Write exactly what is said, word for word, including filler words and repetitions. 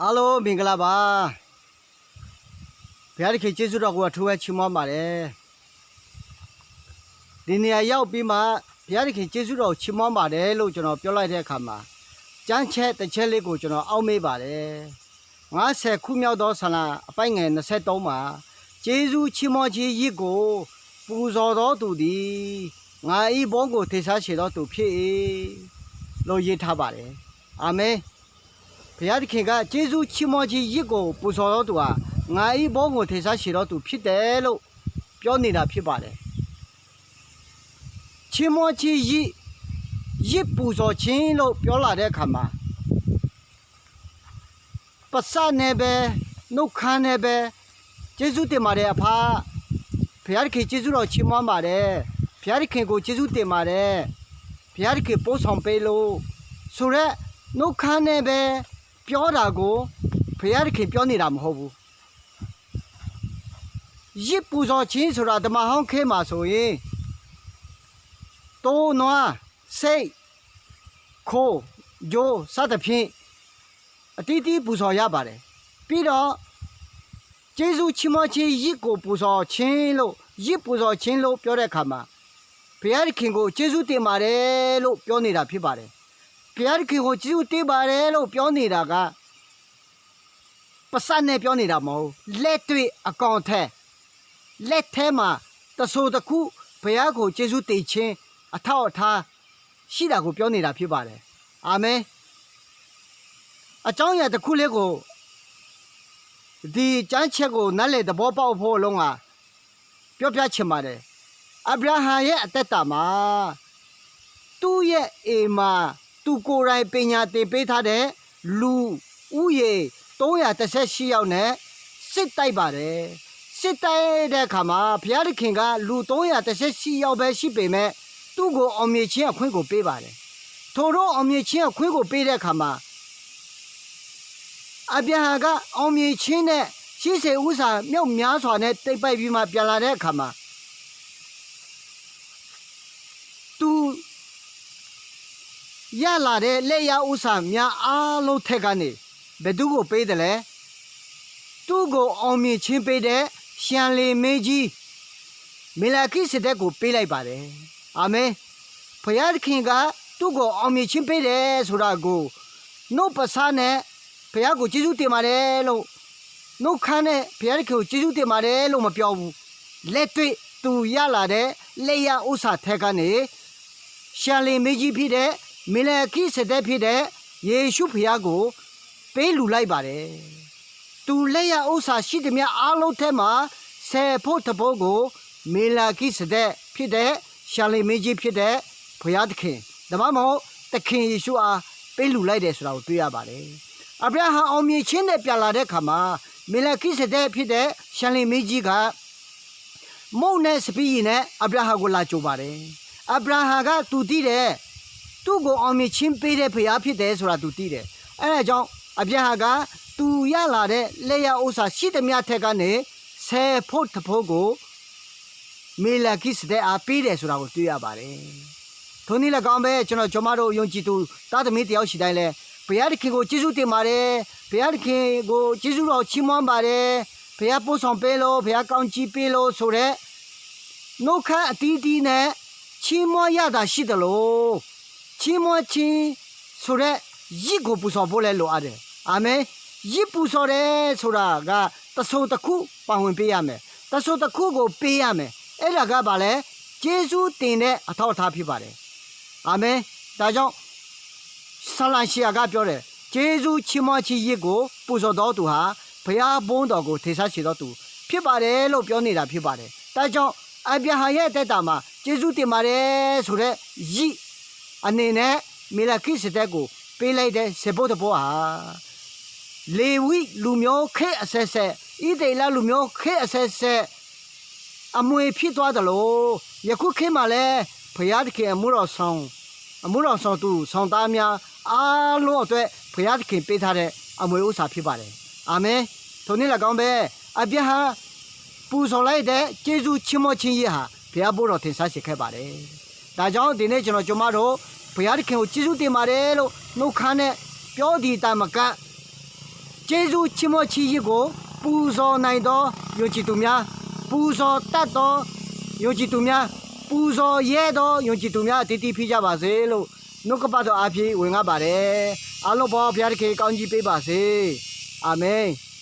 Arlor မင်္ဂလာပါ, ဘုရားသခင်ကျေးဇူးတော်ကို အထူးပဲချီးမွမ်းပါတယ်. ဒီနေရာရောက်ပြီးမှ ဘုရားသခင်ကျေးဇူးတော်ကို ချီးမွမ်းပါတယ်လို့ ကျွန်တော်ပြောလိုက်တဲ့အခါမှာ ကျမ်းချက်တစ်ချက်လေးကို ကျွန်တော်အောက်မေ့ပါတယ်. ငါးဆယ်ခုမြောက်သော စာလံ အပိုင်းငယ် နှစ်ဆယ့်သုံးမှာ ကျေးဇူးချီးမွမ်းခြင်းယဇ်ကို ပူဇော်သောသူသည် ငါ၏ဘုန်းကို ထင်ရှားစေသောသူဖြစ်၏လို့ ရေးထားပါတယ်. အာမင်. ဘုရားသခင်က ကျေးဇူးချီးမွမ်းခြင်းယဇ်ကို ပူဇော်သောသူဟာ ငါ၏ဘုန်းကို ထင်ရှားစေသောသူဖြစ်တယ်လို့ ပြောနေတာဖြစ်ပါတယ်. ချီးမွမ်းခြင်းယဇ်, ယဇ်ပူဇော်ခြင်းလို့ ပြောလာတဲ့အခါမှာ ပါးစပ်နဲ့ပဲ, နှုတ်ခမ်းနဲ့ပဲ, ကျေးဇူးတင်ပါတယ် အဖ, ဘုရားသခင်ကျေးဇူးတော်ချီးမွမ်းပါတယ်, ဘုရားသခင်ကို ကျေးဇူးတင်ပါတယ်, ဘုရားသခင်ပို့ဆောင်ပေးလို့ ဆိုတဲ့ နှုတ်ခမ်းနဲ့ပဲ ပြောတာကို ဘုရားသခင်ပြောနေတာ မဟုတ်ဘူး. ယဇ်ပူဇော်ခြင်းဆိုတာ ဓမ္မဟောင်းခေတ်မှာဆိုရင် သိုးနွား, ဆိတ်, ခို, ယို, စသဖြင့် အသီးသီး ပူဇော်ရပါတယ်. ပြီးတော့ ကျေးဇူးချီးမွမ်းခြင်းယဇ်ကို ပူဇော်ခြင်းလို့, ယဇ်ပူဇော်ခြင်းလို့ ပြောတဲ့အခါမှာ ဘုရားသခင်ကို ကျေးဇူးတင်ပါတယ်လို့ ပြောနေတာဖြစ်ပါတယ်. ဘုရားသခင်ကို ကျေးဇူးတင်ပါတယ်လို့ ပြောနေတာက ပါးစပ်နဲ့ ပြောနေတာ မဟုတ်ဘူး. လက်တွေ့ အကောင်အထည်, လက်ထဲမှာ တစိ့တခု ဘုရားကို ကျေးဇူးတင်ခြင်း အထောက်အထား ရှိတာကို ပြောနေတာဖြစ်ပါတယ်. အာမင်. အကြောင်းအရာတစ်ခုလေးကို ဒီကျမ်းချက်ကို နားလည်သဘောပေါက်ဖို့ အလုံးဟာ ပြောပြချင်ပါတယ်. အာဗြဟံရဲ့အသက်တာမှာ သူ့ရဲ့အိမ်မှာ သူကိုယ်တိုင် ပညာသင်ပေးထားတဲ့ လူဦးရေ သုံးရာတစ်ဆယ့်ရှစ်ယောက်နဲ့ စစ်တိုက်ပါတယ်. စစ်တိုက်တဲ့အခါမှာ ဘုရားသခင်က လူသုံးရာတစ်ဆယ့်ရှစ်ယောက်ပဲ ရှိပေမဲ့ သူ့ကို အောင်မြင်ခြင်းအခွင့်ကို ပေးပါတယ်. ထိုသို့ အောင်မြင်ခြင်းအခွင့်ကို ပေးတဲ့အခါမှာ အာဗြဟံက အောင်မြင်ခြင်းနဲ့ ရှိစေဥစ္စာ မြောက်များစွာနဲ့ သိမ်းပိုက်ပြီးမှ ပြန်လာတဲ့အခါမှာ သူရလာတဲ့ လက်ရဥစ္စာများအားလုံးထဲကနေ ဘယ်သူကို ပေးသလဲ။ သူ့ကို အောင်မြင်ခြင်းပေးတဲ့ ရှံလင်မင်းကြီး မေလခိစဒက်ကို ပေးလိုက်ပါတယ်။ အာမင်။ ဘုရားသခင်က သူ့ကို အောင်မြင်ခြင်းပေးတယ်ဆိုတာကို နှုတ်ပါးစပ်နဲ့ ဘုရားကို ကျေးဇူးတင်ပါတယ်လို့ နှုတ်ခမ်းနဲ့ ဘုရားသခင်ကို ကျေးဇူးတင်ပါတယ်လို့ မပြောဘူး။ လက်တွေ့ သူရလာတဲ့ လက်ရဥစ္စာထဲကနေ ရှံလင်မင်းကြီးဖြစ်တဲ့ မေလခိစဒက်ဖြစ်တဲ့ ယေရှုဘုရားကို ပေးလှူလိုက်ပါတယ်။ သူလက်ရဥစ္စာရှိသမျှအားလုံးထဲမှာ ဆယ်ဖို့တစ်ဖို့ကို မေလခိစဒက်ဖြစ်တဲ့ ရှံလင်မင်းကြီးဖြစ်တဲ့ ဘုရားသခင် ဒါမှမဟုတ် သခင်ယေရှုအား ပေးလှူလိုက်တယ်ဆိုတာကို တွေ့ရပါတယ်။ အာဗြဟံ အောင်မြင်ခြင်းနဲ့ ပြန်လာတဲ့အခါမှာ မေလခိစဒက်ဖြစ်တဲ့ ရှံလင်မင်းကြီးက မုန့်နဲ့စပီးရည်နဲ့ အာဗြဟံကို လာကြိုပါတယ်။ အာဗြဟံက သူသိတယ်။ သူ့ကို အောင်မြင်ခြင်းပေးတဲ့ ဘုရားဖြစ်တယ်ဆိုတာ သူသိတယ်။ အဲဒါကြောင့် အာဗြဟံက သူရလာတဲ့ လက်ရဥစ္စာရှိသမျှထဲကနေ ဆယ်ဖို့တစ်ဖို့ကို မေလခိစဒက်အား ပေးတယ်ဆိုတာကို တွေ့ရပါတယ်။ ထိုနည်းလည်းကောင်းပဲ ကျွန်တော် ကျွန်မတို့ ယုံကြည်သူ သားသမီး တစ်ယောက်စီတိုင်းလည်း ဘုရားသခင်ကို ကျေးဇူးတင်ပါတယ်၊ ဘုရားသခင်ကို ကျေးဇူးတော်ချီးမွမ်းပါတယ်၊ ဘုရားပို့ဆောင်ပေးလို့၊ ဘုရားကောင်းချီးပေးလို့ဆိုတဲ့ နှုတ်ခမ်းအသီးသီးနဲ့ ချီးမွမ်းရတာရှိသလို ချီးမွမ်းခြင်းဆိုတဲ့ ယဇ်ကို ပူဇော်ဖို့လည်း လိုအပ်တယ်။ အာမင်။ ယဇ်ပူဇော်တယ်ဆိုတာက တစ်စုံတစ်ခု ပါဝင်ပေးရမယ်။ တစ်စုံတစ်ခုကို ပေးရမယ်။ အဲ့ဒါကဘာလဲ။ ကျေးဇူးတင်တဲ့ အထောက်အထားဖြစ်ပါတယ်။ အာမင်။ ဒါကြောင့် ဆာလံဆရာက ပြောတယ်။ ကျေးဇူးချီးမွမ်းခြင်းယဇ်ကို ပူဇော်သောသူဟာ ဘုရားဘုန်းတော်ကို ထင်ရှားစေသောသူ ဖြစ်ပါတယ်လို့ ပြောနေတာ ဖြစ်ပါတယ်။ ဒါကြောင့် အာဗြဟံရဲ့ အသက်တာမှာ ကျေးဇူးတင်ပါတယ်ဆိုတဲ့ ယဇ်အနေနဲ့ မေလခိစဒက်ကို ပေးလိုက်တဲ့ ဆယ်ဖို့တစ်ဖို့ဟာ လေဝိလူမျိုး ခေတ်အဆက်ဆက်၊ ဣသရေလလူမျိုး ခေတ်အဆက်ဆက် အမွေဖြစ်သွားသလို ယခုခေတ်မှာလည်း ဘုရားသခင် အမှုတော်ဆောင်၊ အမှုတော်ဆောင်သူ ဆောင်သားများ အားလုံးအတွက် ဘုရားသခင် ပေးထားတဲ့ အမွေဥစ္စာ ဖြစ်ပါတယ်။ အာမင်။ ထိုနည်းလည်းကောင်းပဲ အာဗြဟံ ပူဇော်လိုက်တဲ့ ကျေးဇူးချီးမွမ်းခြင်းယဇ်ဟာ ဘုရားဘုန်းတော် ထင်ရှားစေခဲ့ပါတယ်။ ဒါကြောင့် ဒီနေ့ ကျွန်တော် ကျွန်မတို့ ဘုရားသခင်ကို ကျေးဇူးတင်ပါတယ်လို့ နှုတ်ခမ်းနဲ့ ပြောသည်သာမက ကျေးဇူးချီးမွမ်းချစ်ရေးကို ပူဇော်နိုင်သော ယုံကြည်သူများ၊ ပူဇော်တတ်သော ယုံကြည်သူများ၊ ပူဇော်ရဲသော ယုံကြည်သူများ အသီးသီး ဖြစ်ကြပါစေလို့ နှုတ်ကပတ်တော်အားဖြင့် ဝင်ငါပါတယ်။ အားလုံး ဘုရားသခင် ကောင်းကြီးပေးပါစေ။ အာမင်။